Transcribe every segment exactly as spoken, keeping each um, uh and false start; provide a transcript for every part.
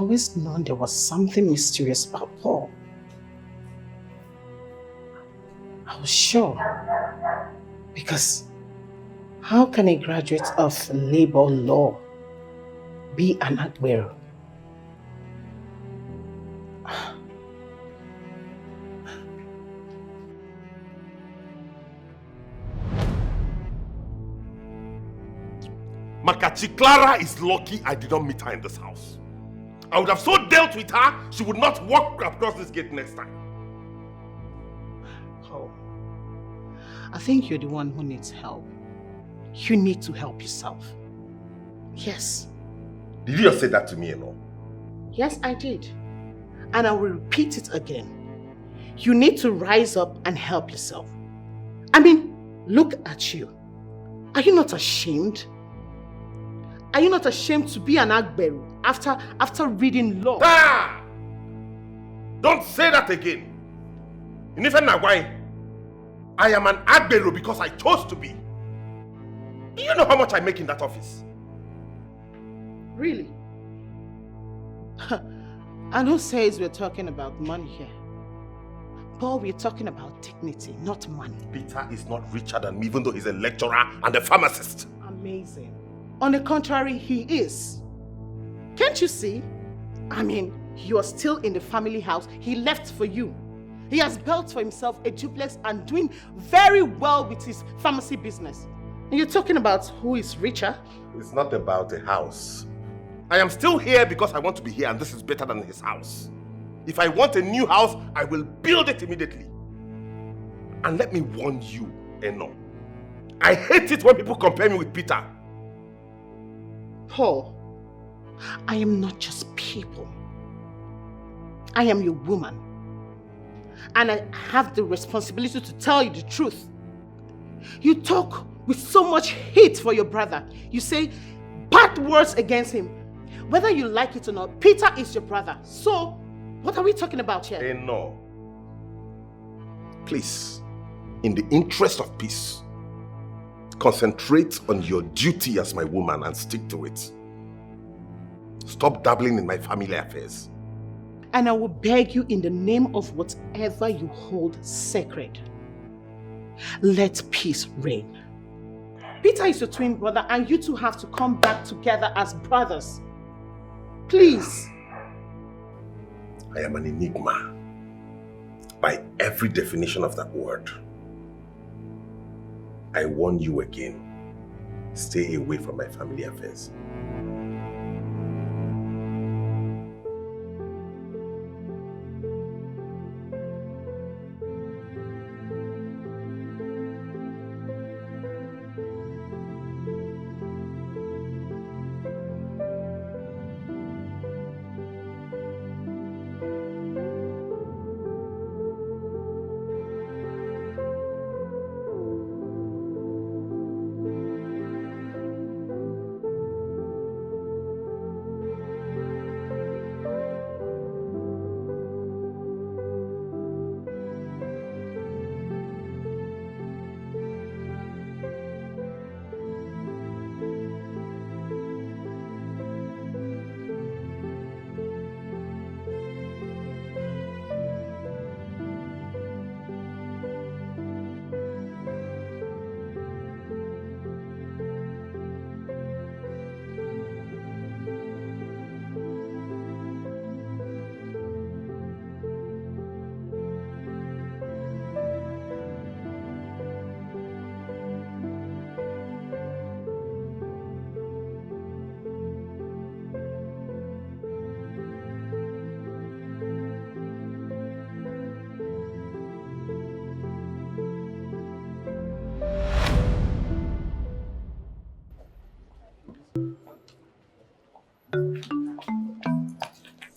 Always known there was something mysterious about Paul. I was sure. Because how can a graduate of labor law be an agbero? Makachi, Clara is lucky I did not meet her in this house. I would have so dealt with her, she would not walk across this gate next time. Oh, I think you're the one who needs help. You need to help yourself. Yes. Did you just say that to me alone? Yes, I did. And I will repeat it again. You need to rise up and help yourself. I mean, look at you. Are you not ashamed? Are you not ashamed to be an agbero after after reading law? Ah! Don't say that again. Inife Nagwai, I am an agbero because I chose to be. Do you know how much I make in that office? Really? And who says we're talking about money here? Paul, we're talking about dignity, not money. Peter is not richer than me, even though he's a lecturer and a pharmacist. Amazing. On the contrary, he is. Can't you see? I mean, you're still in the family house. He left for you. He has built for himself a duplex and doing very well with his pharmacy business. And you're talking about who is richer? It's not about a house. I am still here because I want to be here, and this is better than his house. If I want a new house, I will build it immediately. And let me warn you, Eno. I hate it when people compare me with Peter. Paul, I am not just people. I am your woman. And I have the responsibility to tell you the truth. You talk with so much hate for your brother. You say bad words against him. Whether you like it or not, Peter is your brother. So, what are we talking about here? Eno. Please, in the interest of peace, concentrate on your duty as my woman and stick to it. Stop dabbling in my family affairs. And I will beg you in the name of whatever you hold sacred, let peace reign. Peter is your twin brother, and you two have to come back together as brothers. Please. I am an enigma by every definition of that word. I warn you again. Stay away from my family affairs.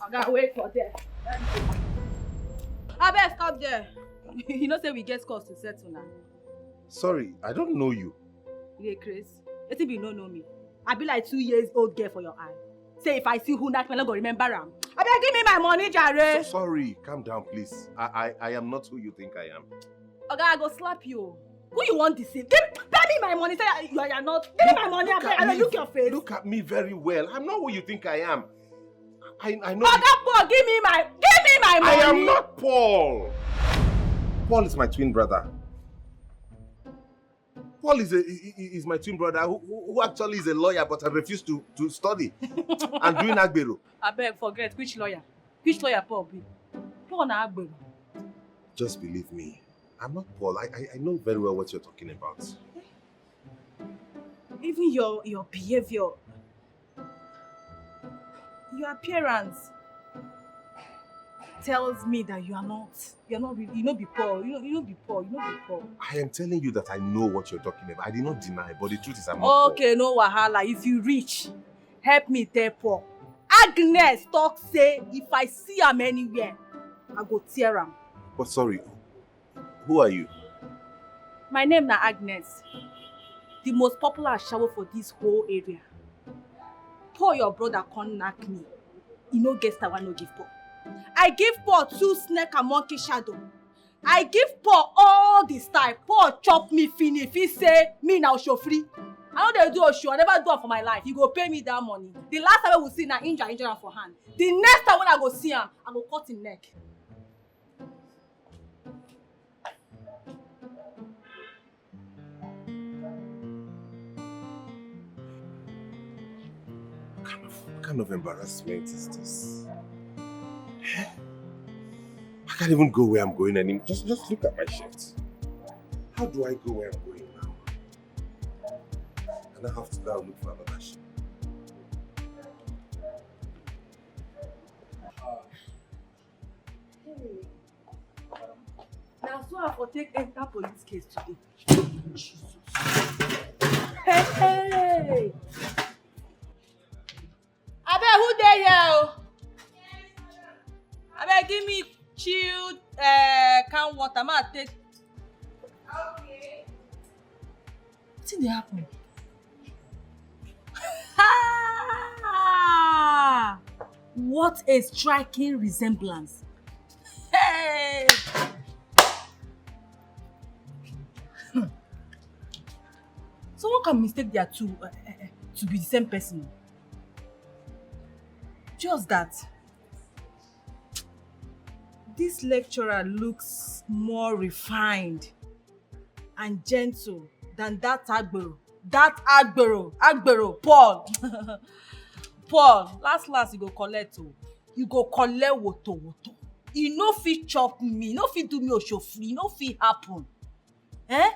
Oga, wait for there. Abeg, stop there. You know say we get scores to settle now. Sorry, I don't know you. You dey craze? Wetin be no know me? I be like two years old girl for your eye. Say if I see who knack me, I no go remember am. Abeg, give me my money, jare. So sorry, calm down, please. I, I, I am not who you think I am. Oga, I go slap you. Who you wan deceive? Give, pay me my money. Say you are not. Give me my money, abeg. I dey look your face. Look at me very well. I'm not who you think I am. I, I know. Oga Paul, give me my, give me my money. I am not Paul. Paul is my twin brother. Paul is a, i- i- is my twin brother who, who who actually is a lawyer but I refuse to, to study and doing agbero. Abeg, forget. Which lawyer? Which lawyer Paul be? Paul na agbero. Just believe me. I'm not Paul. I, I, I know very well what you're talking about. Even your, your behavior, your appearance tells me that you are not, you are not really, you no be Paul, you no, you no be Paul, you no be Paul. I am telling you that I know what you're talking about. I did not deny, but the truth is I'm not Paul. Okay, no wahala. If you reach, help me tell Paul. Agnes talk say if I see am anywhere, I go tear am. But sorry, who are you? My name na Agnes, the most popular ashawo for this whole area. Paul, your brother, come knack me. He no get style, I no give Paul. I give Paul two snake and monkey shadow. I give Paul all the style. Paul chop me finish. He say me na oshofri. I no dey do osho. I never do am for my life. You go pay me that money. The last time we see na injure, injure am for hand. The next time when I go see am, I go cut him neck. What kind of, what kind of embarrassment is this? Eh? I can't even go where I'm going anymore. Just, just look at my shirt. How do I go where I'm going now? And I have to go and look for another shirt. Hey. Na so I for take enter police case today. Jesus. Hey, hey. Abeg, who dey here o? Abeg, give me chilled uh, can water. Ma take. Okay. Wetin dey happen? Ha! What a striking resemblance. Hey! Hmm. Someone can mistake their two uh, uh, uh, to be the same person. Just that. This lecturer looks more refined and gentle than that agbero. That agbero, agbero, Paul. Paul, last last you go collect o. You go collect woto woto. You no fit chop me, you no fit do me oshofri, you no fit happen. Eh?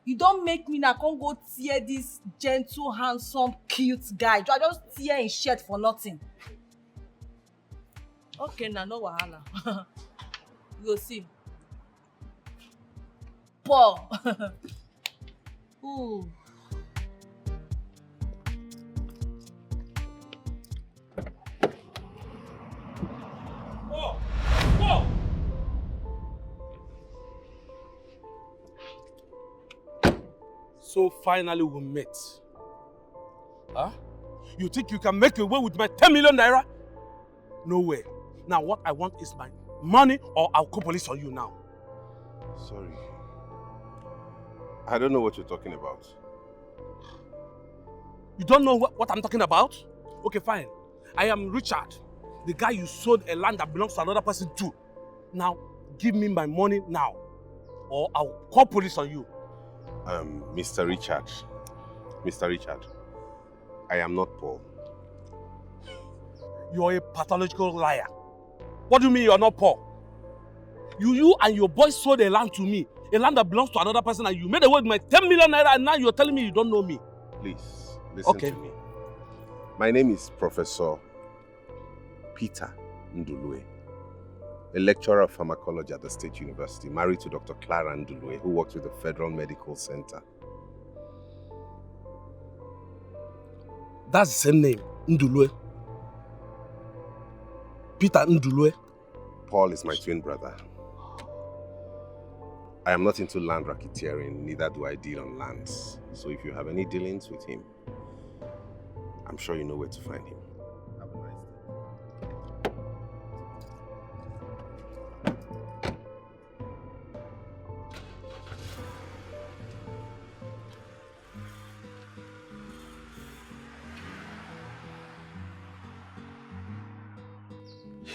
You don make me na come go tear this gentle, handsome, cute guy. I just tear him shirt for nothing. Okay, na no wahala. You go see. Paul. Ooh. So finally we meet. Huh? You think you can make away with my ten million naira? No way. Now what I want is my money or I'll call police on you now. Sorry. I don't know what you're talking about. You don't know what, what I'm talking about? Okay, fine. I am Richard, the guy you sold a land that belongs to another person to. Now, give me my money now, or I'll call police on you. Um, Mister Richard. Mister Richard, I am not Paul. You're a pathological liar. What do you mean you're not Paul? You, you and your boys sold a land to me, a land that belongs to another person, and you made away with my ten million naira, and now you're telling me you don't know me. Please, listen Okay. to me. My name is Professor Peter Ndulue, a lecturer of pharmacology at the State University, married to Doctor Clara Ndulue, who works with the Federal Medical Center. That's the same name, Ndulue. Peter Ndulue. Paul is my twin brother. I am not into land racketeering, neither do I deal on lands. So if you have any dealings with him, I'm sure you know where to find him. Have a nice day.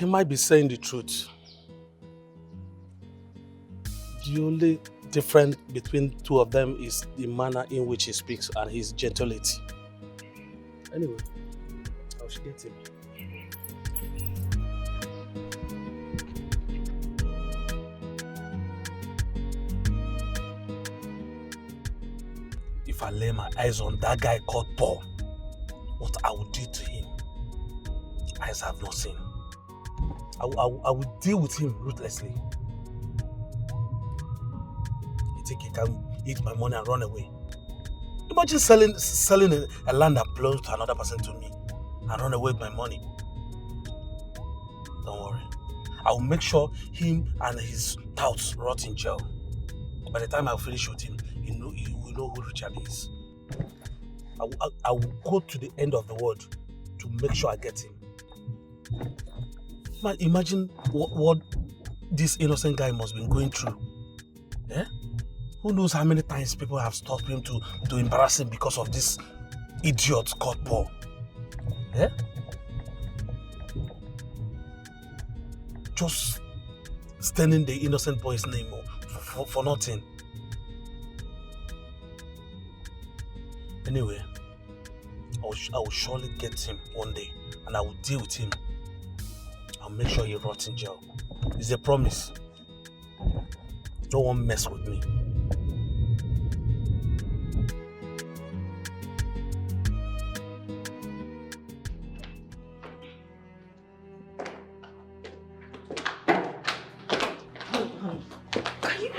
He might be saying the truth. The only difference between two of them is the manner in which he speaks and his gentility. Anyway, I should get him. If I lay my eyes on that guy called Paul, what I will do to him, eyes have not seen. I, will- I, will- I will deal with him ruthlessly. You think he can eat my money and run away? Imagine selling selling a, a land that belongs to another person to me and run away with my money. Don't worry. I will make sure him and his touts rot in jail. By the time I finish with him, you know you will know who Richard is. I will, I, I will go to the end of the world to make sure I get him. Ma- Imagine what, what this innocent guy must be going through. Eh? Who knows how many times people have stopped him to, to embarrass him because of this idiot called Paul? Eh? Just standing the innocent boy's name, oh, for, for, for nothing. Anyway, I will, I will surely get him one day and I will deal with him. I'll make sure he rots in jail. It's a promise. No one mess with me. Can you,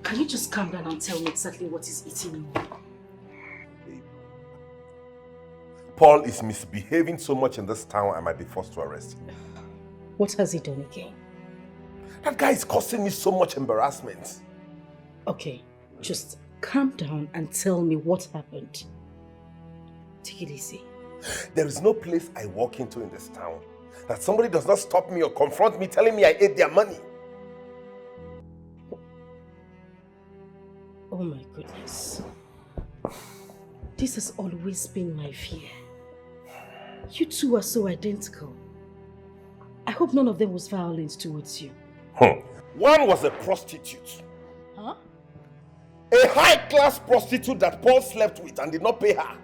can you just calm down and tell me exactly what is eating you? Paul is misbehaving so much in this town, I might be forced to arrest him. What has he done again? That guy is causing me so much embarrassment. Okay, just calm down and tell me what happened. Take it easy. There is no place I walk into in this town that somebody does not stop me or confront me telling me I ate their money. Oh my goodness. This has always been my fear. You two are so identical. I hope none of them was violent towards you. Hmm. One was a prostitute. Huh? A high-class prostitute that Paul slept with and did not pay her.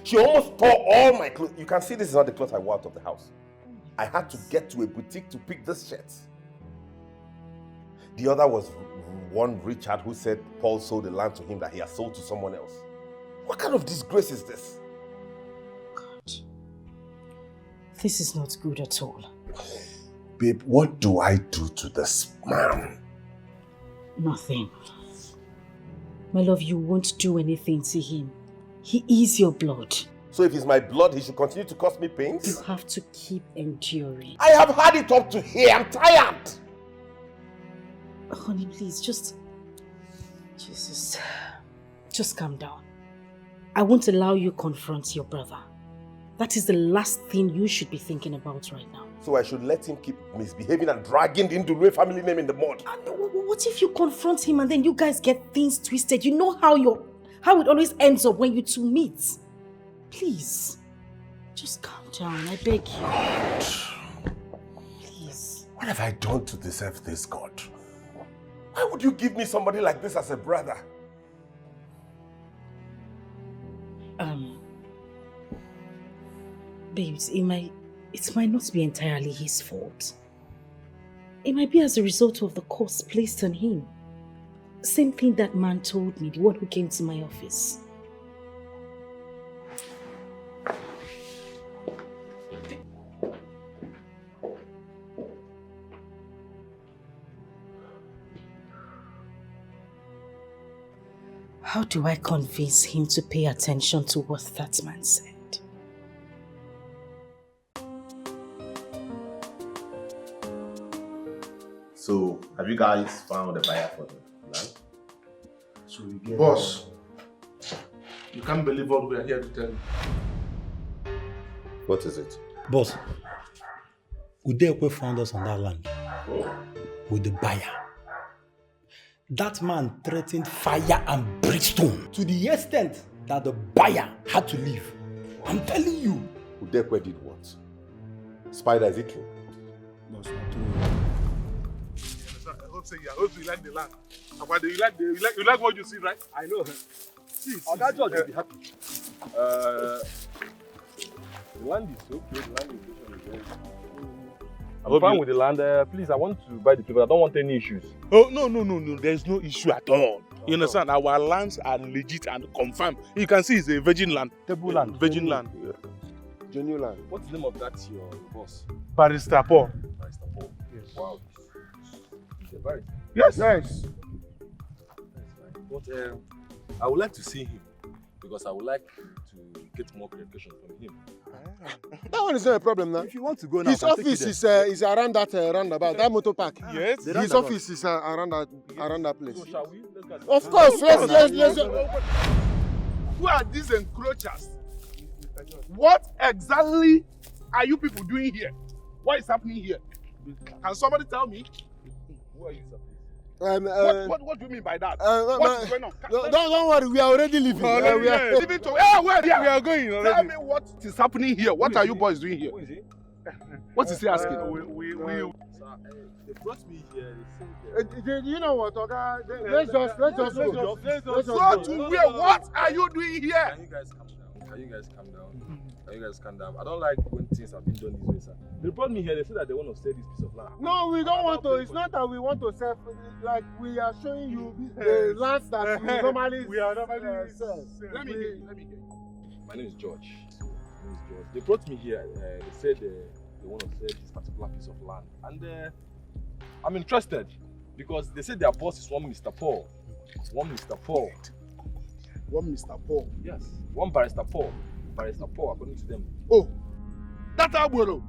She almost tore all my clothes. You can see this is not the clothes I wore out of the house. I had to get to a boutique to pick this shirt. The other was one Richard who said Paul sold the land to him that he has sold to someone else. What kind of disgrace is this? God. This is not good at all. Babe, what do I do to this man? Nothing. My love, you won't do anything to him. He is your blood. So if he's my blood, he should continue to cause me pains? You have to keep enduring. I have had it up to here. I'm tired. Honey, please, just... Jesus. Just calm down. I won't allow you confront your brother. That is the last thing you should be thinking about right now. So I should let him keep misbehaving and dragging the Ndulue family name in the mud? And wh- wh- what if you confront him and then you guys get things twisted? You know how your how it always ends up when you two meet. Please, just calm down. I beg you. Please. What have I done to deserve this, God? Why would you give me somebody like this as a brother? Um, babes, it might it might not be entirely his fault. It might be as a result of the curse placed on him. Same thing that man told me, the one who came to my office. How do I convince him to pay attention to what that man said? So, have you guys found a buyer for the land? So we get Boss, you can't believe what we are here to tell you. What is it? Boss, Udekwe found us on that land with the buyer. That man threatened fire and brimstone to the extent that the buyer had to leave. I'm telling you. Udekwe did what? Spider, is it true? Boss, na true. I hope say, I hope you like the land. Papa, you like the, you like, you like what you see, right? I know. See, see, Oga see, George, uh, be happy. Uh, the land is okay. The land is okay. I'm fine with the land. Uh, please, I want to buy the paper. I don't want any issues. Oh, no, no, no, no. There's no issue at all. You understand? Our lands are legit and confirmed. You can see it's a virgin land. Table land. Virgin land. Genuine land. What's the name of that your boss? Barrister Paul. Barrister Paul. Yes. Wow. He's a barrister. Yes. Yes. But um, I would like to see him because I would like to get more clarification from him. That one is not a problem now. If you want to go now, his office is uh, is around that uh, roundabout, that motor park. Yes. His office is uh, around that around that place. So shall we? Of course, let's let's let's. Who are these encroachers? What exactly are you people doing here? What is happening here? Can somebody tell me? Who are you, sir? Um, uh, what, what, what do you mean by that? Uh, what is going on? Don't, don't worry, we are already leaving. Uh, we are leaving to, yeah, where? We are going already. Tell me what is happening here. What are you boys doing here? What is he asking? Uh, we, we, we, sir, uh, they brought me here. They said, uh, do you know what, Oga? Let's just, let's just go. Let's just go. Go to where? What are you doing here? Can you guys calm down? Can you guys calm down? Can you guys calm down? I don't like when things have been done this way, sir. They brought me here. They said that they want to sell this piece of land. No, we don't want to. It's not that we want to sell. Like, we are showing you the lands that we normally, we are normally uh, sell. Let me hear you. Let me hear you. My name is George. My name is George. They brought me here. Uh, they said uh, they want to sell this particular piece of land, and uh, I'm interested because they said their boss is one Mister Paul. One Mister Paul. One Mister Paul. Yes, one Barrister Paul. Barrister Paul, according to them. Oh, that Agboro.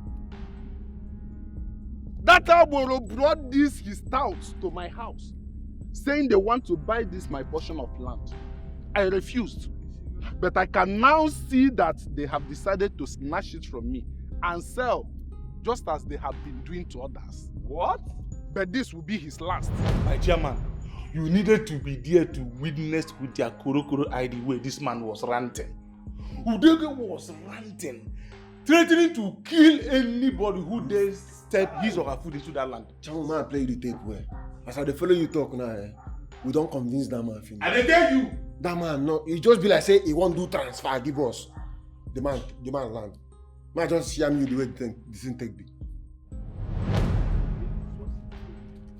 That Agboro brought this his touts to my house, saying they want to buy this my portion of land. I refused. But I can now see that they have decided to snatch it from me and sell just as they have been doing to others. What? But this will be his last. My chairman, you needed to be there to witness with your korokoro eye the way this man was ranting. Udege was ranting, threatening to kill anybody who dares step his or her foot into that land. Chairman, man, play the tape well. As I dey follow you talk now, eh, we don convince that man finish. I dey tell you. That man, no, e just be like say he wan do transfer give us. The man, the man land. Man just share me the way the thing, the thing take be.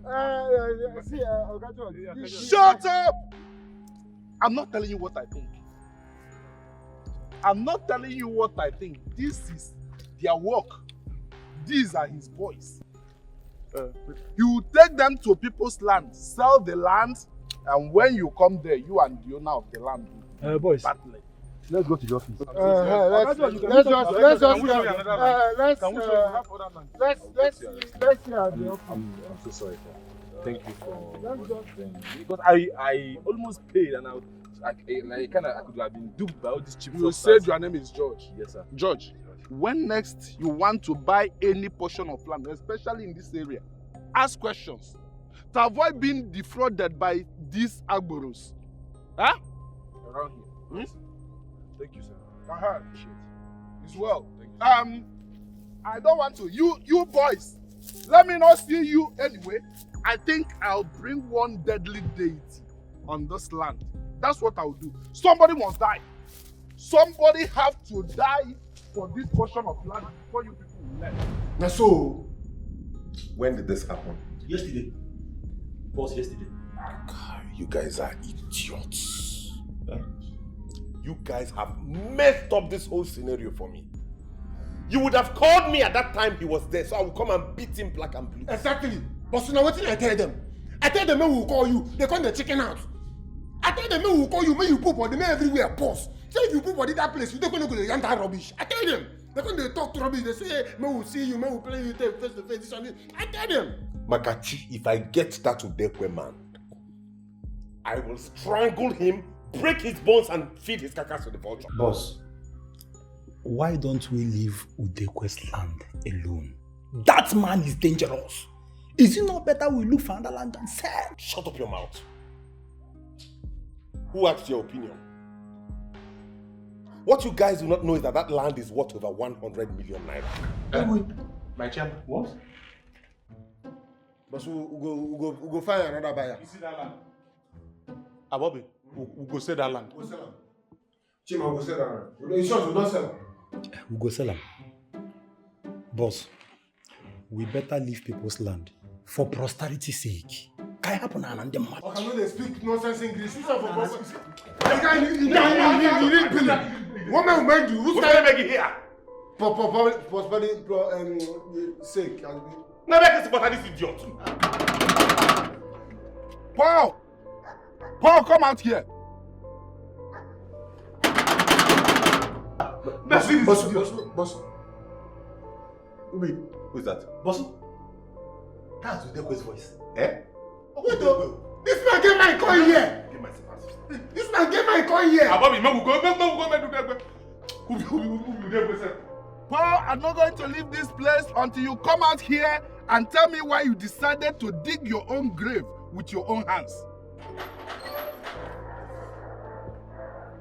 Uh, uh, see, uh, Oga George, this Shut up! I'm not telling you what I think. I'm not telling you what I think. This is their work. These are his boys. Uh, you take them to people's land, sell the land, and when you come there, you and the owner of the land will Uh, boys, partner. Let's go to the office. Uh, let's, Oga George, you can let's meet us just, outside. Let's just, Can we show you another uh, land? Let's, Can we show you uh, have other land? Let's, let's, let's see at the office. I'm, I'm so sorry, sir. Thank you for Let's just doing, because I, I almost paid and I, I, I, like, kinda, I could have been duped by all these cheap You fraudsters. Said your name is George. Yes, sir. George, when next you want to buy any portion of land, especially in this area, ask questions to avoid being defrauded by these Agboros. Huh? Around here. Hmm? Thank you, sir. Uh-huh. Appreciate it. It's well. Thank you. Um, I don't want to. You, you boys, let me not see you anyway. I think I'll bring one deadly deity on this land. That's what I'll do. Somebody must die. Somebody have to die for this portion of land before you people will learn. Now, so, when did this happen? Yesterday. Boss, yesterday. God, you guys are idiots. Eh? You guys have messed up this whole scenario for me. You would have called me at that time he was there, so I would come and beat him black and blue. Exactly. But so now wetin I tell them? I tell them, "Make we call you." They come the chicken out. I tell them, "Make we call you, make you put body, make everywhere pause." Say if you put body that place, you don't go to the yanta rubbish. I tell them. They come, they talk rubbish. They say, "Make we see you, make we play you face to face, this and this." I tell them. Makachi, if I get that Udekwe man, I will strangle him, break his bones, and feed his carcass to the vulture. Boss, why don't we leave Udekwe's land alone? That man is dangerous. Is it not better we look for another land and sell? Shut up your mouth. Who asked your opinion? What you guys do not know is that that land is worth over one hundred million naira. Anyway, My chairman, what? But we, we go, we go, we go find another buyer. You see that land? Abobi, we, we go sell that land. Go sell am. Chima, we go sell that land. In short, we don sell am. We go sell am. Boss, we better leave people's land for posterity sake. Can happen and them mad. Okay, no dey speak nonsense English. You sell for posterity. You can't, you can't, you need billing. What man will make you? Who's gonna make it here? For, for, for, for, for, um, sake. Now make it support this idiot. Paul! Paul, come out here. Boss, boss, boss, boss. Wait, who is that? Boss, that's Udekwe's voice. Eh? Wait, oh, this man get my car here. Give my slippers. This man get my car here. Abobi, make we go, make, make we go, make we go. Who be, who be, who be, who be Udekwe sef? Paul, I'm not going to leave this place until you come out here and tell me why you decided to dig your own grave with your own hands.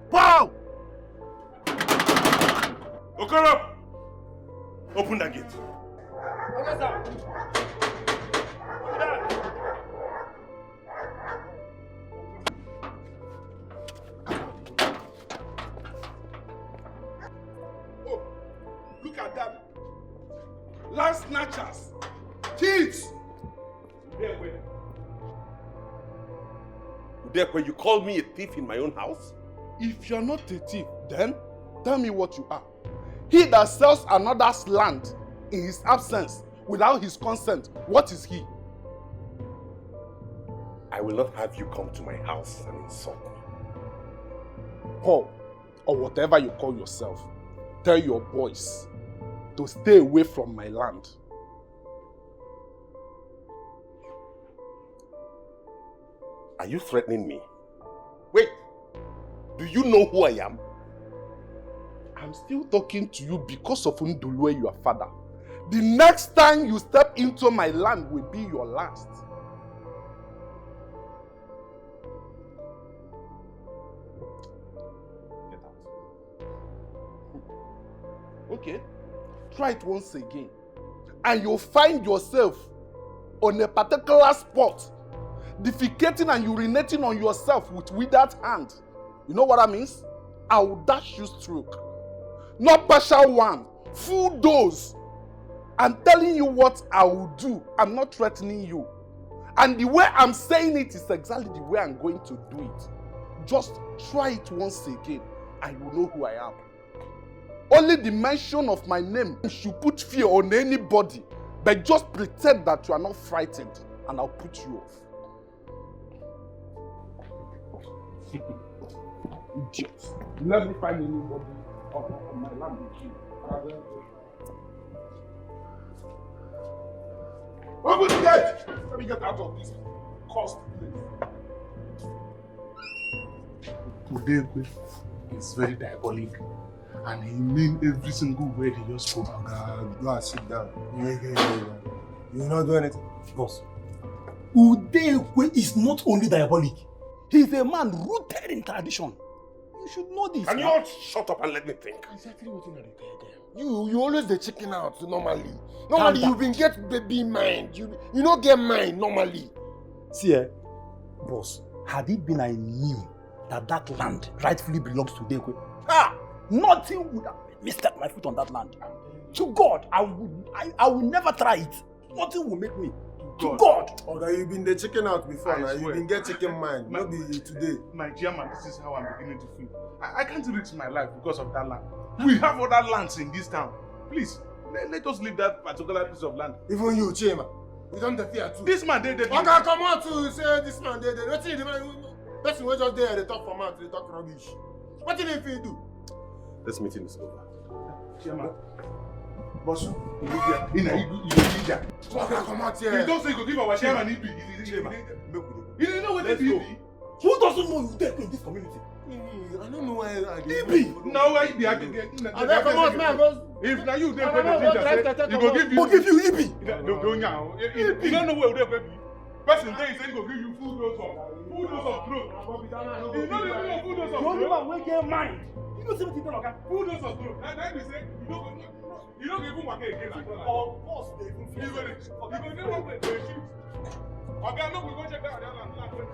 Paul! Okoro! Open that gate. Okay, sir. Open that. Oh, look at that. Land snatchers. Thieves. Udekwe, you call me a thief in my own house? If you're not a thief, then tell me what you are. He that sells another's land in his absence without his consent, what is he? I will not have you come to my house and insult me. Paul, or whatever you call yourself, tell your boys to stay away from my land. Are you threatening me? Wait, do you know who I am? I'm still talking to you because of Ndulue, your father. The next time you step into my land will be your last. Get out. Okay, try it once again. And you find yourself on a particular spot, defecating and urinating on yourself with withered hand. You know what that means? I will dash you stroke. Not partial one, full dose. I'm telling you what I will do. I'm not threatening you. And the way I'm saying it is exactly the way I'm going to do it. Just try it once again and you know who I am. Only the mention of my name should put fear on anybody. But just pretend that you are not frightened and I'll put you off. Idiot. Let me find anybody on, on my land with you. Open the gate! Let me get out of this cursed place. Udekwe is very diabolic and he mean every single word he just spoke. Oga, go and sit down. You will not do anything. Boss, Udekwe is not only diabolic, he's a man rooted in tradition. You should know this. Can you all shut up and let me think? Exactly what you know. You, you always the chicken out normally. Normally, you been get baby mind. You, you no get mind normally. See, eh, boss, had it been I knew that that land rightfully belongs to Udekwe, ah, nothing would have missed my foot on that land. To God, I would, I, I will never try it. Nothing will make me. To God. Oga, you been the chicken out before now. You been get chicken mind. No be today. My chairman, this is how I'm beginning to feel. I, I can't risk my life because of that land. We have other lands in this town. Please, let, let us leave that particular piece of land. Even you, chairman, you don't fear too. This man, they, they. Oga, come out too. You say this man, they, they. Wetin the man, person wey just dey here dey talk for mouth, dey talk rubbish. Wetin he fit do? This meeting is over. Chairman. Boss, you dey, you dey, you dey. Oga, come out here. You don't say you go give our chairman E B. Chairman, make we go. You know what E B be? Who doesn't know Udekwe in this community? I don't know why I dey. E B. Now why E B? Abeg, come out, man. If na you Udekwe, you go give you. Go give you E B. You don't know where Udekwe be. Person dey say go give you full dose of, full dose of drug. You no dey give you full dose of drug. The only man wey get mind. You know say wetin tell oga? Full dose of drug. Na na be say you no go, you no go even waka again at all. Or boss dey even feel. You go dey, you go dey one place dey shoot. Oga, no, we go check that other land. Land wey dey.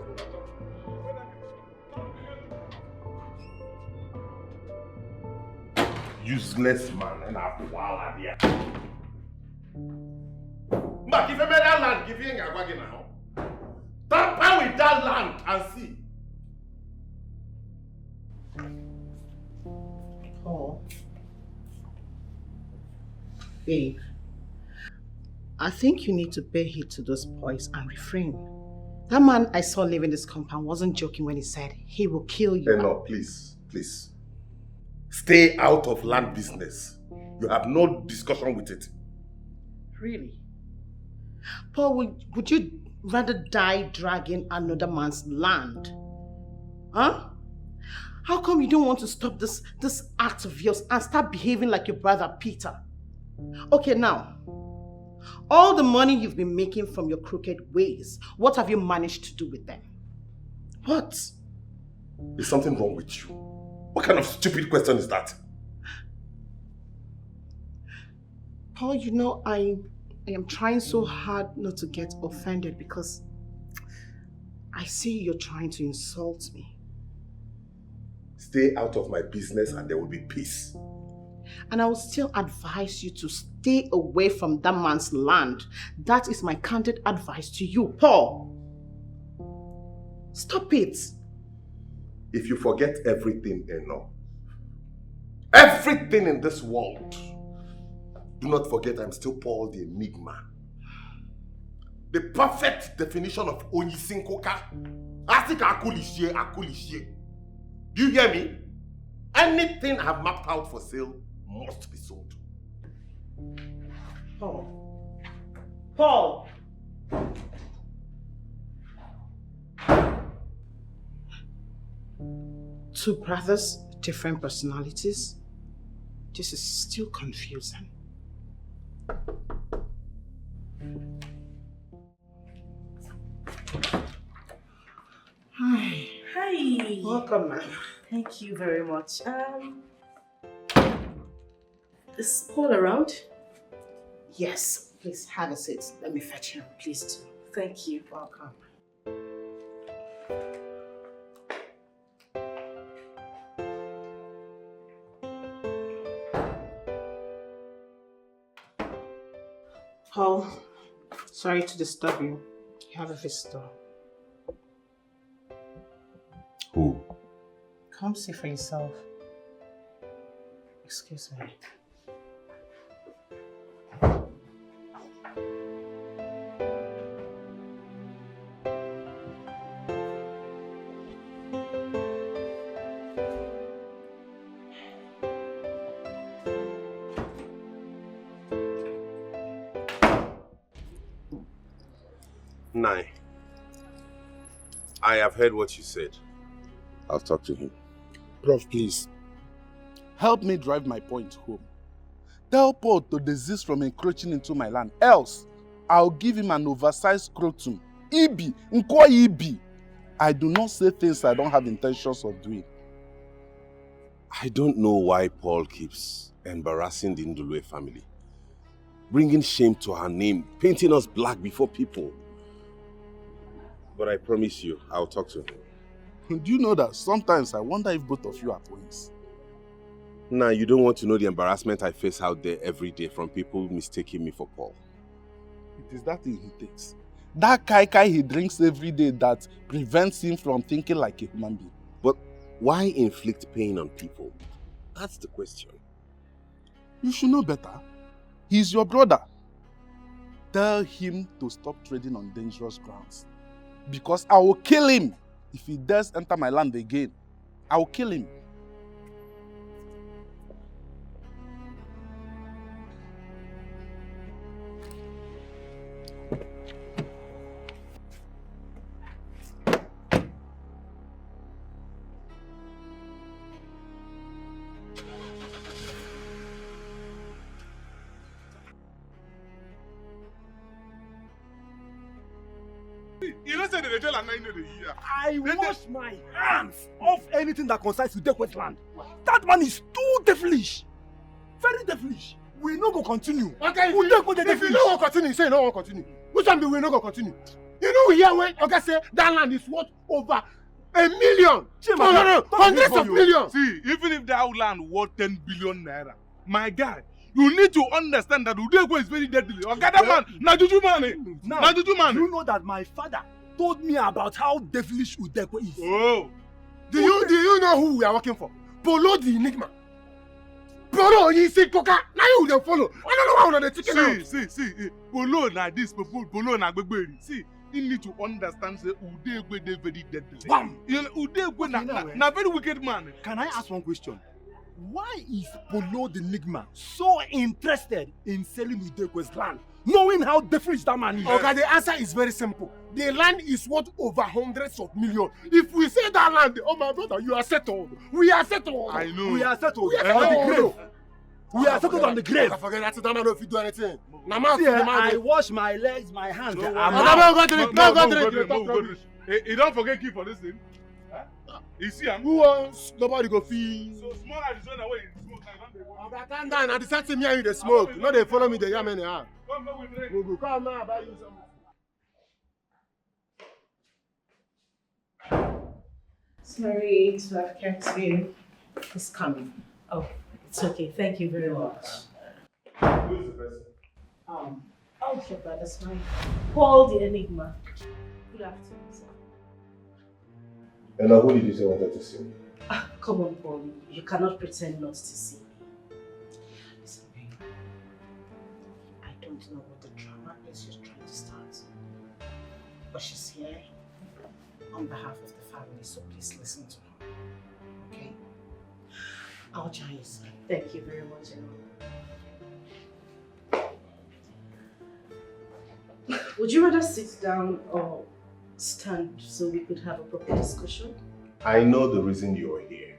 Useless man, and I have wahala there. Mba, give me that land, give me that now. Tamper with that land and see. Oh. Babe, I think you need to pay heed to those boys and refrain. That man I saw leaving this compound wasn't joking when he said he will kill you. Enough, please, please. Stay out of land business. You have no discussion with it. Really? Paul, would, would you rather die dragging another man's land? Huh? How come you don't want to stop this, this act of yours and start behaving like your brother Peter? Okay, now, all the money you've been making from your crooked ways, what have you managed to do with them? What? Is something wrong with you? What kind of stupid question is that? Paul, you know, I, I am trying so hard not to get offended because I see you're trying to insult me. Stay out of my business and there will be peace. And I will still advise you to stay away from that man's land. That is my candid advice to you, Paul. Stop it. If you forget everything, Eno, everything in this world, do not forget I'm still Paul the Enigma. The perfect definition of Onyisinkoka. Asika akulishie, akulishie. Do you hear me? Anything I have mapped out for sale must be sold. Paul. Paul. Two brothers, different personalities. This is still confusing. Hi. Hi. Welcome, ma'am. Thank you very much. Um, is Paul around? Yes, please have a seat. Let me fetch him. Please do. Thank you. Welcome. Paul, sorry to disturb you. You have a visitor. Who? Come see for yourself. Excuse me. Nine. I have heard what you said. I'll talk to him. Prof, please. Help me drive my point home. Tell Paul to desist from encroaching into my land. Else, I'll give him an oversized scrotum. Ibi, nko ibi. I do not say things I don't have intentions of doing. I don't know why Paul keeps embarrassing the Ndulue family, bringing shame to her name, painting us black before people. But I promise you, I'll talk to him. Do you know that sometimes I wonder if both of you are twins? Now, you don't want to know the embarrassment I face out there every day from people mistaking me for Paul. It is that thing he takes. That kai kai he drinks every day that prevents him from thinking like a human being. But why inflict pain on people? That's the question. You should know better. He's your brother. Tell him to stop trading on dangerous grounds. Because I will kill him if he dares enter my land again. I will kill him. They tell am now you know the year. I wash my hands off anything that concerns Udekwe's land. That man is too devilish. Very devilish. We no go continue. Okay, if you, Udekwe dey if you devilish. No wan continue, say you no wan continue. Which one be we no go continue? You know we hear when Oga say that land is worth over a million. Shey, no, no, no, talk this hundreds for of you. Million. See, even if that land worth ten billion naira, my guy, you need to understand that Udekwe is very deadly. Oga, that man, na juju man, eh? Now, na juju man. You know that my father told me about how devilish Udekwe is. Oh. Do you, do you know who we are working for? Polo the Enigma. Polo, you see, Coca. Now you dey follow. I don't know why una dey chicken out. See, see, see, eh, Polo na this, Polo, Polo na Gbegberi. See, you need to understand say Udekwe dey very deadly. Bam! You know, Udekwe na, Okay, now, na, eh, na very wicked man. Can I ask one question? Why is Polo the Enigma so interested in selling Udekwe's land, knowing how devilish that man is? Oga, the answer is very simple. The land is worth over hundreds of million. If we sell that land, oh my brother, you are settled. We are settled. I know. We are settled. We are settled. On the grave. We are settled on the grave. Forget that. That man no fit do anything. Na mouth. See, eh, the man I wash my legs, my hands. No, I'm no, out. No, go drink. No, no, go drink. He, he don forget key for this thing. Huh? You see am? Who wants? Nobody go feel. So small Arizona wey you smoke, I don dey worry. Oga, calm down. I decide say me and you dey smoke. No dey follow me, dey yam anyhow. Come, come, we drink. We go come now, buy you something. Sorry to have kept you. It's coming. Oh, it's okay. Thank you very much. Who is the person? Um, oh, Shepherd, that's fine. Paul the Enigma. Good afternoon, sir. Hello, who did you say wanted to see me? Ah, come on, Paul. You cannot pretend not to see me. Listen, babe. I don't know what the drama is you're trying to start. But she's here on behalf of the family, so please listen to her. Okay? I'll join you soon. Thank you very much, Emma. Would you rather sit down or stand so we could have a proper discussion? I know the reason you are here.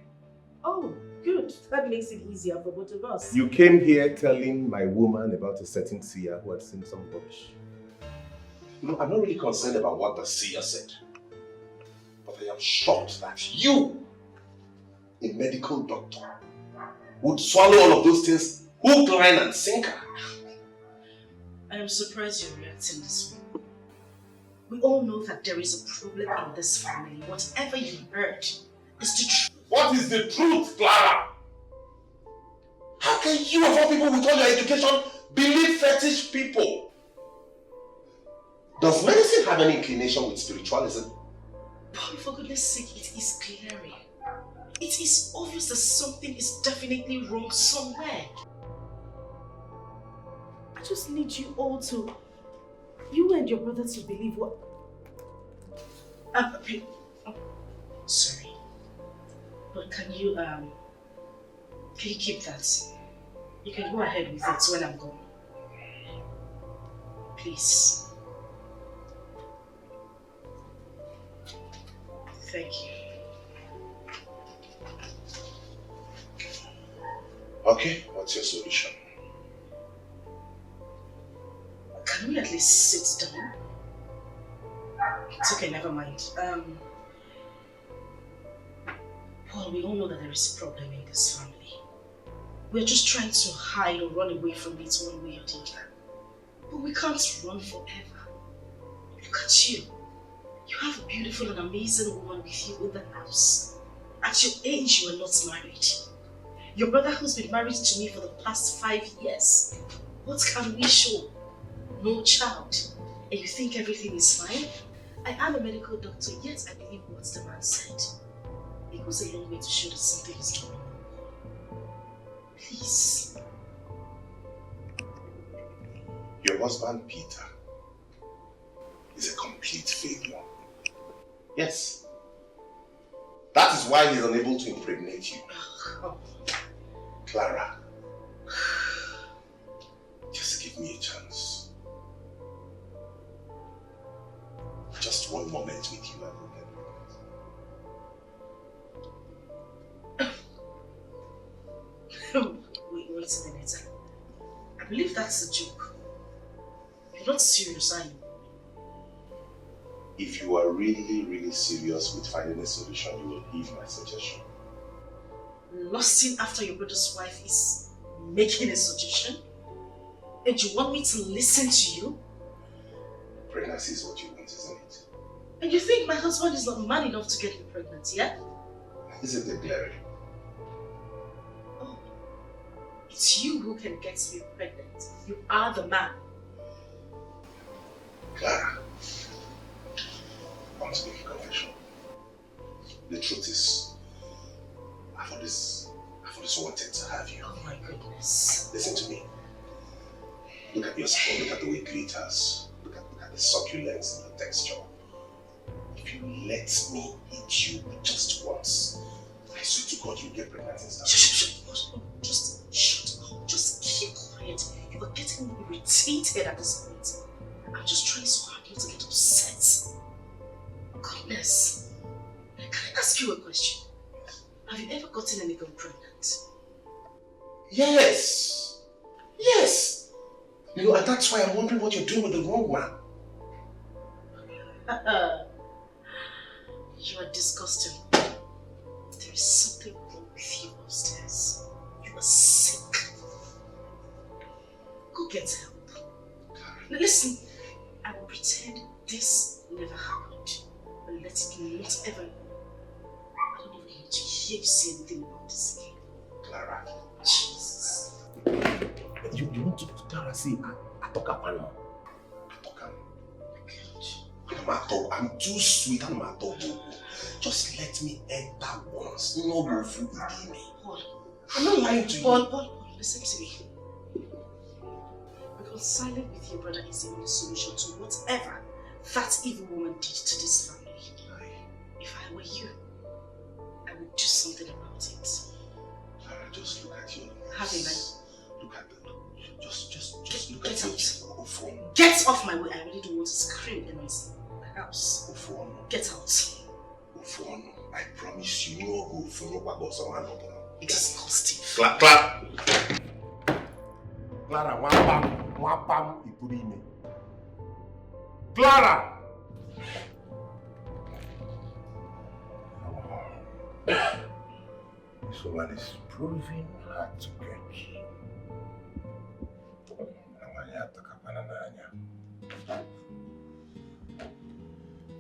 Oh, good. That makes it easier for both of us. You came here telling my woman about a certain seer who had seen some rubbish. You know, I'm not really concerned about what the seer said, but I am shocked that you, a medical doctor, would swallow all of those things hook, line, and sinker. I am surprised you're reacting this way. We all know that there is a problem in this family. Whatever you heard is the truth. What is the truth, Clara? How can you, of all people, with all your education, believe fetish people? Does medicine have any inclination with spiritualism? Paul, for goodness sake, it is glaring. It is obvious that something is definitely wrong somewhere. I just need you all to, you and your brother to believe what. Uh, pe- oh, sorry. But can you, um, can you keep that? You can go ahead with it when I'm gone. Please. Thank you. Okay, what's your solution? Can we at least sit down? It's okay, never mind. Um, Paul, we all know that there is a problem in this family. We're just trying to hide or run away from it one way or the other. But we can't run forever. Look at you. You have a beautiful and amazing woman with you in the house. At your age, you are not married. Your brother, who's been married to me for the past five years, what can we show? No child. And you think everything is fine? I am a medical doctor, yet I believe what the man said. It goes a long way to show that something is going on. Please. Your husband, Peter, is a complete failure. Yes. That is why he's unable to impregnate you. Clara, just give me a chance. Just one moment with you and Wait, wait a minute. I believe that's a joke. You're not serious, are you? If you are really, really serious with finding a solution, you will heed my suggestion. Lusting after your brother's wife is making a suggestion? And you want me to listen to you? Pregnancy is what you want, isn't it? And you think my husband is not man enough to get me pregnant, yeah? Isn't it glaring? Oh, it's you who can get me pregnant. You are the man. Clara, I want to make a confession. The truth is, I've always, I've always wanted to have you. Oh my goodness. Listen to me. Look at your skin, look at the way it glitters, look at, look at the succulence and the texture. If you let me eat you just once, I swear to God you get pregnant instantly. Shut, shut, shut, shut, just shut up. Just keep quiet. You are getting me irritated at this point. I'm just trying so hard not to get upset. Goodness. Can I ask you a question? Have you ever gotten any girl pregnant? Yes. Yes. You know, and that's why I'm wondering what you're doing with the wrong man. You are disgusting. There is something wrong with you upstairs. You are sick. Go get help. Now listen, I will pretend this never happened. But let it not ever. I don't even want to hear you say anything about this again. Clara, Jesus. you, you want to put Clara say I, I talk about now? I talk am. God. I'm at all. I'm too sweet. I'm at all. Just let me enter once. No go fool with me. Paul, I'm not lying to you. Paul, Paul, Paul, listen to me. Reconciling with your brother is the only solution to whatever that evil woman did to this family. Aye. If I were you, I would do something about it. Clara, just look at your Have a nose. Look at the look. Just, just, just look Get at your out. Ofon. Get off my way. I really don't want to scream in my s- house. Ofon. Get out. Ofon. I promise you, no go Ofon. No go someone no go. Disgusting. Cla- Cla- Clara, one pam, one pam, you put in me. Clara! This woman is proving hard to get.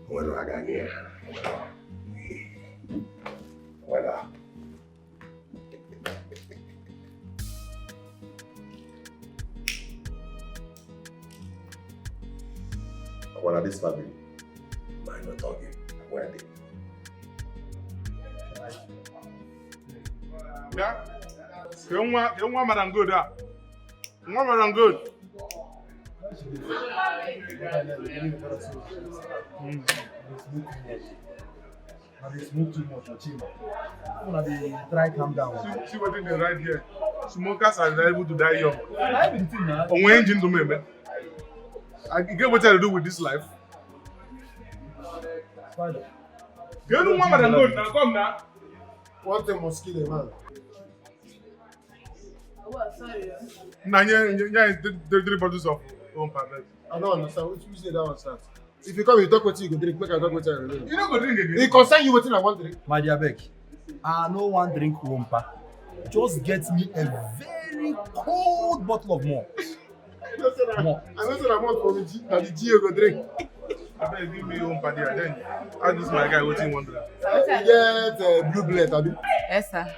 Nwere aganye. Nwere. Nwere. Well, this family, mind your tongue. Where are they? Yeah. Ke nwa, ke nwa madam good ah. Nwa madam good. And they smoke too much for chill. Una dey try calm down. See, see wetin dey right here. Smokers are able to die young. Na everything na. Onwe engine to me, man. I get what I do with this life. Spider. Get nwa madam good now. Come now. One thing must kill a man. Na nye, nye, nye three, three bottles of own perfect. I don't understand. Which, which day that one start? If you come, you talk wetin you go drink. Make I talk wetin I go drink. You no go drink It again. concern you wetin I wan drink. My dear, beg. I no wan drink Wompa. Just get me a very cold bottle of malt. I know say na, Malt. I know say na malt for me. Na the G you go drink. Abeg give me own party and then ask this my guy wetin he wan drink. You get uh, blue blend, abi? Yes, sir.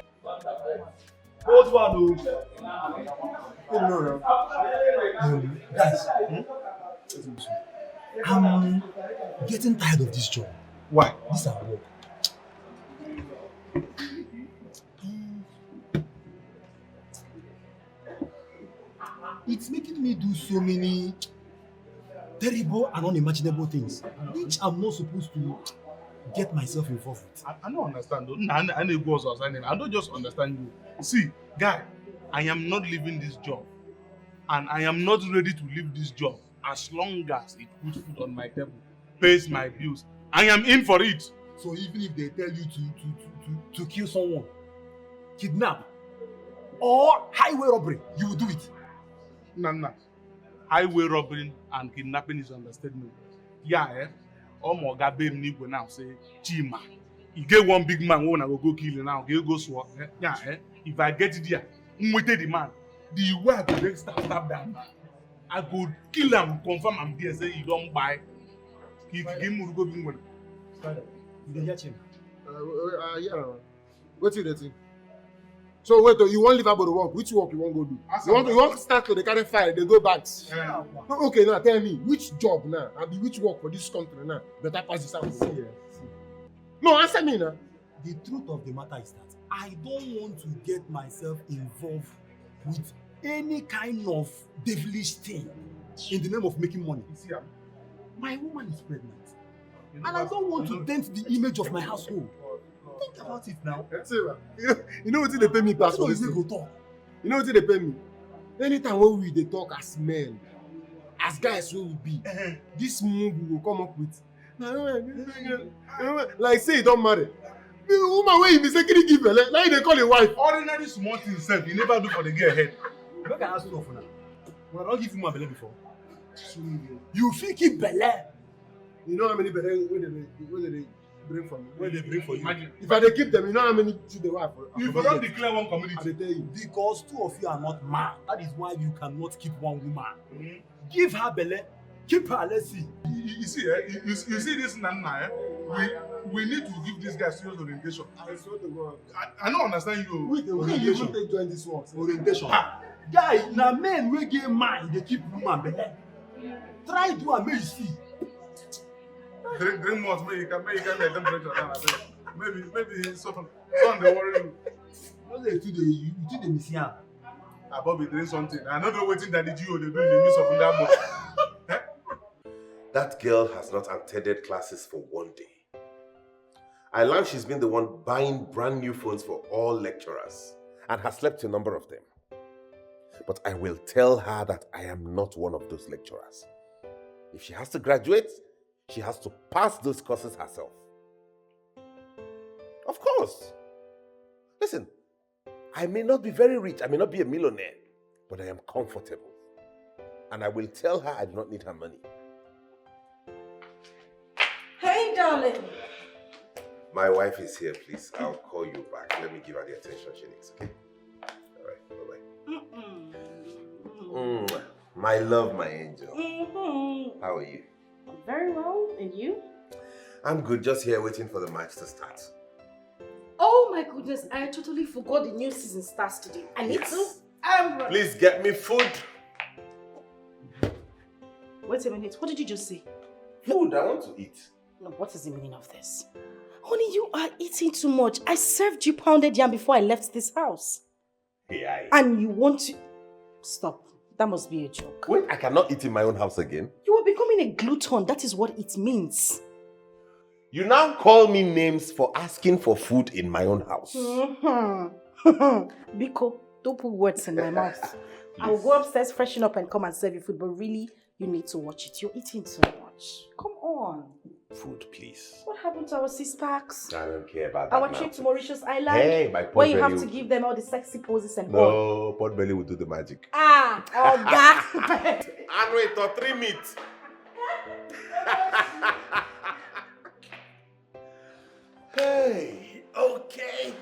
Old one o. You know, no? Um, guys, hmm? I'm getting tired of this job. Why? This our work. It's making me do so many terrible and unimaginable things which I'm not supposed to get myself involved with. I, I don't understand though. Nah, I, I, I go also assign him. I don't just understand you. See, guy, I am not leaving this job, and I am not ready to leave this job as long as it puts food on my table, pays my bills. I am in for it. So even if they tell you to to to to, to kill someone, kidnap, or highway robbery, you will do it. Nah, nah. Highway robbery and kidnapping is understatement. Yeah, eh? Omo oga be m n'igwe now say, Chima, e get one big man wey una go go kill now, go go swore. Eh, yeah, eh. If I get there, nwete the man, the way I go take stab, stab that man, I go kill am, confirm am there say e don kpai. Ki ki ki muru go be ngwena. Father, you dey hear Chima? Uh, uh, uh, yeah. Wetin you dey think? So wait, oh, you wan leave Aboro work? Which work you wan go do? You wan, you wan start to dey carry file, dey go banks? Yeah. No, okay, now tell me, which job now? Abi which work for this country now better pass this one? See, eh, see. No, answer me now. The truth of the matter is that I don't want to get myself involved with any kind of devilish thing in the name of making money. You see am? My woman is pregnant. And I don't want to dent the image of my household. Think about it now. See, man, you know, you know wetin dey pain me pass for this thing? Go talk. You know wetin dey pain me? Anytime wey we dey talk as men, as guys wey we be, this mugu go come up with, like say you don marry. The woman wey you mistakenly give belle, na you dey call a wife. Ordinary small thing sef, you never do for the girl head. Make I ask you of una. Una don give woman belle before? You fit keep belle. You know how many belle wey dey, wey dey bring for me? Wey dey bring for you? Imagine. If I dey keep them, you know how many children wey I for, I for don get? You for don declare one community. I dey tell you. Because two of you are not man. That is why you cannot keep one woman. Mm-hmm. Give her belle, keep her, let's see. You, you, you see, eh? You, you, you see this nana, eh? We, we need to give this guy serious orientation. I swear to God. I, I don't understand you. Wait, wait, you even take join this one. Orientation. Ah. Guy, na men wey get mind dey keep woman belle. Try do am make you see. Drink, drink more, make you can, make you can get temperature down. Abeg. Maybe, maybe sun, sun dey worry you. No dey too dey, you too dey miss yam. Abobi, drink something. I no know wetin Daddy G O dey do in the midst of that boy. Eh? That girl has not attended classes for one day. I learned she's been the one buying brand new phones for all lecturers and has slept a number of them. But I will tell her that I am not one of those lecturers. If she has to graduate, she has to pass those courses herself. Of course. Listen, I may not be very rich, I may not be a millionaire, but I am comfortable. And I will tell her I do not need her money. Hey, darling. My wife is here, please. I'll call you back. Let me give her the attention she needs, okay? All right, bye-bye. Mm-mm. Mm. My love, my angel. Mm-hmm. How are you? I'm very well. And you? I'm good. Just here waiting for the match to start. Oh my goodness, I totally forgot the new season starts today. I need to. Yes. I'm ready. Please get me food. Wait a minute. What did you just say? Food. I want to eat. No, what is the meaning of this? Honey, you are eating too much. I served you pounded yam before I left this house. Hey, I. And you want to. Stop. That must be a joke. Wait, I cannot eat in my own house again? You are becoming a glutton. That is what it means. You now call me names for asking for food in my own house. Mm-hmm. Biko, don't put words in my mouth. I'll go upstairs, freshen up, and come and serve you food. But really, you need to watch it. You're eating too much. Come on. Food, please. What happened to our six packs? I don't care about that. Our trip to Mauritius Island? Hey, my pot belly. Where you have to give them all the sexy poses and all. No, pot belly will do the magic. Ah, Oga. And wait, or three meat. Hey, okay.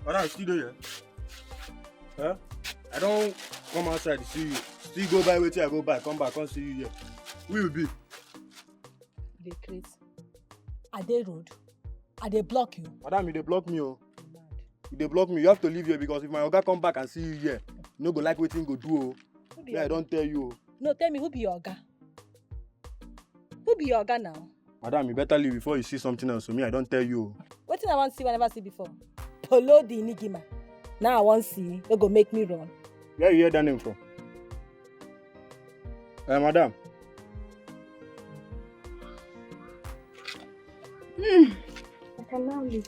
Brother, you still dey here? Huh? I don come outside to see you. Still go buy wetin I go buy, come back, come see you here. Who you be? You dey craze. I dey road. I dey block you. Madam, you dey block me, oh. You dey block me. You have to leave here because if my oga come back and see you here, you no go like wetin he go do, oh. Me, I don tell you, oh. No, tell me who be your oga? Who be your oga now? Madam, you better leave before you see something else. So me, I don tell you. Wetin I wan see, I never see before. Polo the Enigma. Now I wan see, wey go make me run. Where you hear that name from? Eh, madam. Hmm. I can now leave.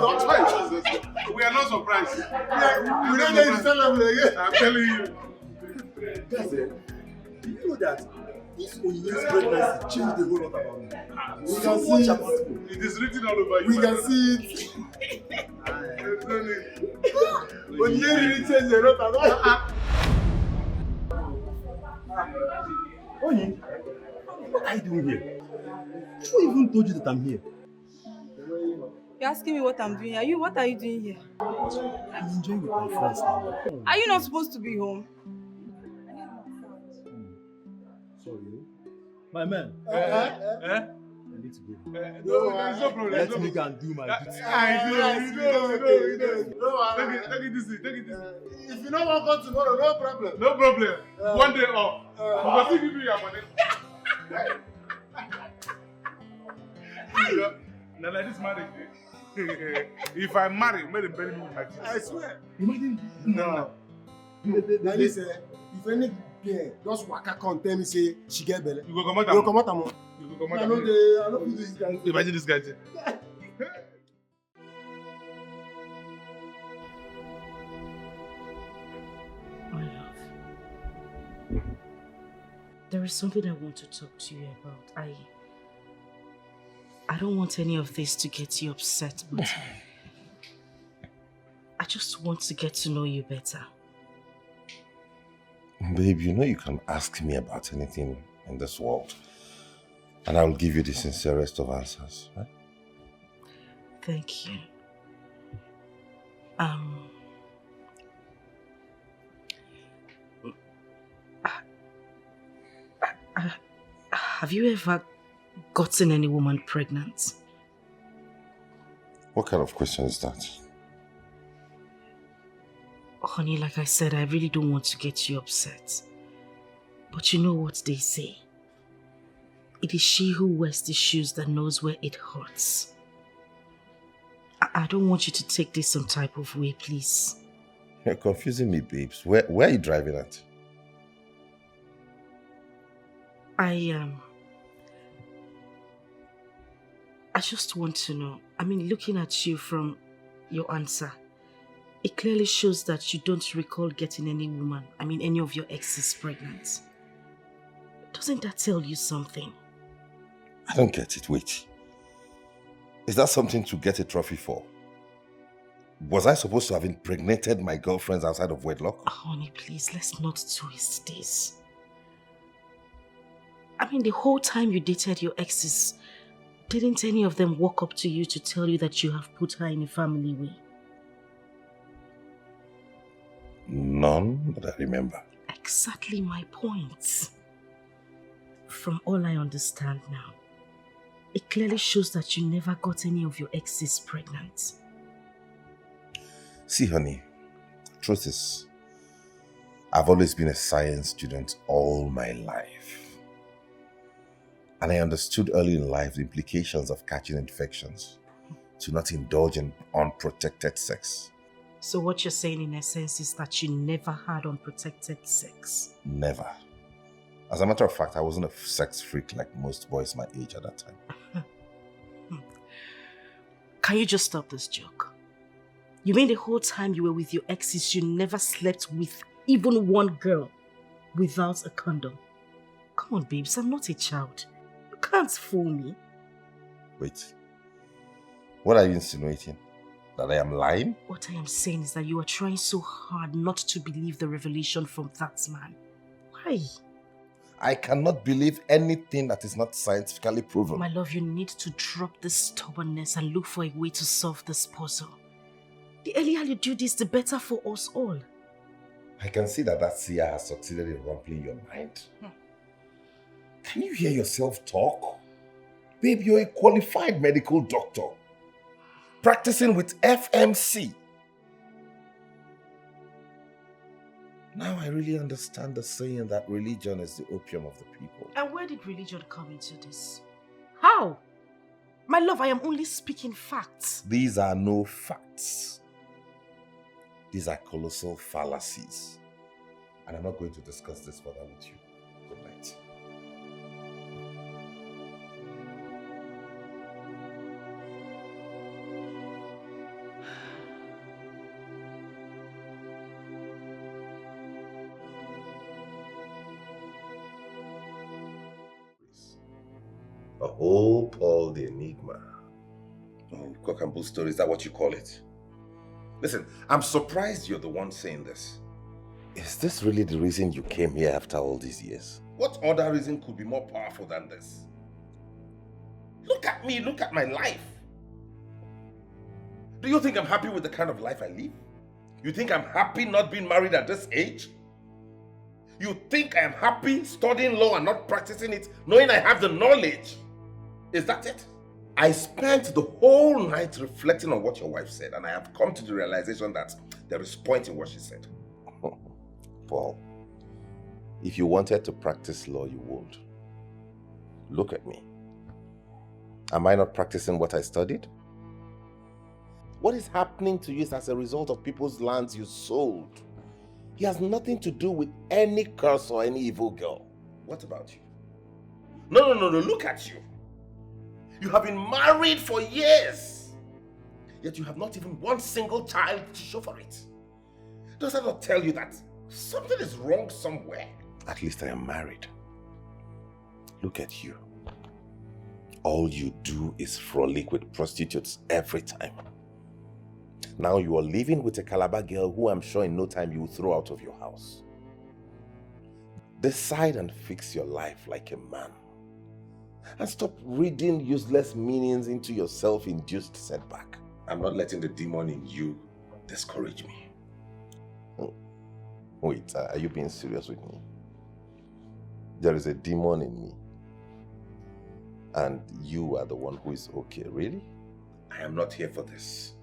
Don't try. We are not surprised. We don't need to tell them again. I'm telling you. Guys, eh, do you know that this Onyinye's pregnancy changed the whole lot about me? We can see it. It is written all over you. We can see it. Onyinye really changed the lot about me. Oyin, what are you doing here? Who even told you that I'm here? You're asking me what I'm doing here. You, what are you doing here? I'm enjoying with my friends now. Are you not supposed to be home? Sorry. My man. Eh? Eh? Need to go. Uh, no, there's no problem. Let me go and do my duty. I know, you know, you know, you know. No, take it, take it easy, take it easy. If you don't want to go tomorrow, no problem. No problem. Uh, one day off. Uh, we go still give you your money. You know, na like this marriage dey. If I marry, make dem bury me with my kids. I swear. Imagine. No. At least, eh, if any girl just waka come tell me say she get belle, you go comot am. You go comot am. You go comot am. I no dey, I no fit do this kind. Imagine this kind thing. My love, there is something I want to talk to you about. I, I don't want any of this to get you upset, but I just want to get to know you better. Babe, you know you can ask me about anything in this world, and I will give you the sincerest of answers. Right? Thank you. Um, uh, uh, uh, have you ever gotten any woman pregnant? What kind of question is that? Honey, like I said, I really don't want to get you upset. But you know what they say. It is she who wears the shoes that knows where it hurts. I, I don't want you to take this some type of way, please. You're confusing me, babes. Where, where are you driving at? I, um, I just want to know. I mean, looking at you from your answer, it clearly shows that you don't recall getting any woman, I mean, any of your exes pregnant. Doesn't that tell you something? I don't get it. Wait. Is that something to get a trophy for? Was I supposed to have impregnated my girlfriends outside of wedlock? Honey, please, let's not twist this. I mean, the whole time you dated your exes, didn't any of them walk up to you to tell you that you have put her in a family way? None that I remember. Exactly my point. From all I understand now, it clearly shows that you never got any of your exes pregnant. See, honey, truth is, I've always been a science student all my life. And I understood early in life the implications of catching infections, to not indulge in unprotected sex. So what you're saying in essence is that you never had unprotected sex? Never. As a matter of fact, I wasn't a sex freak like most boys my age at that time. Can you just stop this joke? You mean the whole time you were with your exes, you never slept with even one girl without a condom? Come on, babes, I'm not a child. You can't fool me. Wait. What are you insinuating? That I am lying? What I am saying is that you are trying so hard not to believe the revelation from that man. Why? I cannot believe anything that is not scientifically proven. My love, you need to drop this stubbornness and look for a way to solve this puzzle. The earlier you do this, the better for us all. I can see that that seer has succeeded in rumpling your mind. Hmm. Can you hear yourself talk? Babe, you're a qualified medical doctor, practicing with F M C. Now I really understand the saying that religion is the opium of the people. And where did religion come into this? How? My love, I am only speaking facts. These are no facts. These are colossal fallacies. And I'm not going to discuss this further with you. Good night. A whole Paul the Enigma. Oh, cock and bull story, is that what you call it? Listen, I'm surprised you're the one saying this. Is this really the reason you came here after all these years? What other reason could be more powerful than this? Look at me, look at my life. Do you think I'm happy with the kind of life I live? You think I'm happy not being married at this age? You think I am happy studying law and not practicing it, knowing I have the knowledge? Is that it? I spent the whole night reflecting on what your wife said, and I have come to the realization that there is point in what she said. Paul, if you wanted to practice law, you won't. Look at me. Am I not practicing what I studied? What is happening to you is as a result of people's lands you sold. He has nothing to do with any curse or any evil girl. What about you? No, no, no, no, look at you. You have been married for years, yet you have not even one single child to show for it. Does that not tell you that something is wrong somewhere? At least I am married. Look at you. All you do is frolic with prostitutes every time. Now you are living with a Calabar girl who I'm sure in no time you will throw out of your house. Decide and fix your life like a man. And stop reading useless meanings into your self-induced setback. I'm not letting the demon in you discourage me. Wait, are you being serious with me? There is a demon in me. And you are the one who is okay, really? I am not here for this.